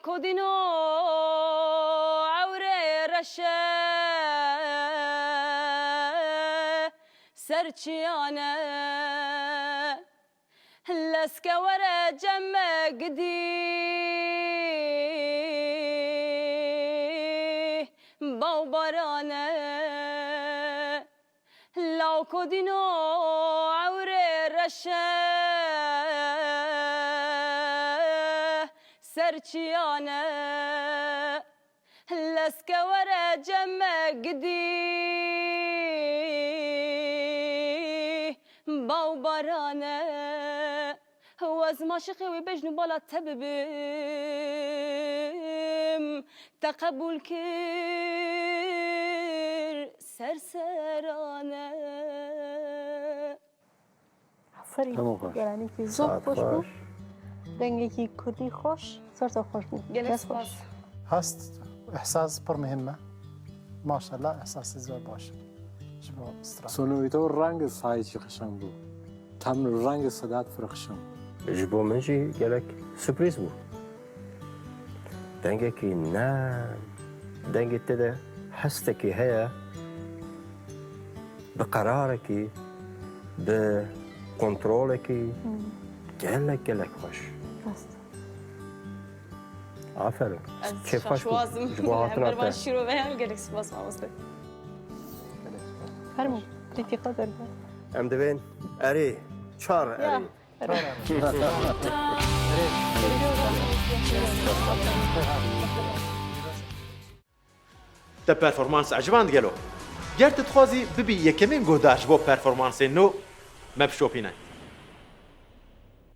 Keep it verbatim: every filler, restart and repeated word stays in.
Kodîno ewrê reşe ser çiyane. Leske were cem me gidî baw barane. Law kodîno ewrê reşe ser çiyane. Leske were cem me gidî baw barane. Wez maşiqê wê bejn û bala te bibim, te qebûl kir ser serane. Aferîn. Dema xweş. Goranekî zor Saet xweş bû. Xweş. Dengekî kurdî xweş, ser te xweş bû. Gelek Dest xweş. Spas. Hest, ihsas pir muhim e. Maşallah, ihsasî zor baş e. Ji bo stran. Sonorîte û rengê sahî çi qişeng bû. Tem rengê sedat pir qişeng bû. Ji bo min jî gelek surprîz bû. Dengekî nem, dengê te de hestekî heye, bi qerarekî, bi kontrolekî Hmm. gelek, gelek xweş. Rast. Aferin. Ez Kêfxweş bûm şaşwaz im. Ji bo hatina Hember van te. Şîroveyan gelek spas mamoste. Fermo, têkî xwe derbe. Em divên erê çar Ya. Erê. Te performans eciband gelo? Ger tu dixwazî bibî yekemîn guhdar ji bo performansên nû, me bişopîne.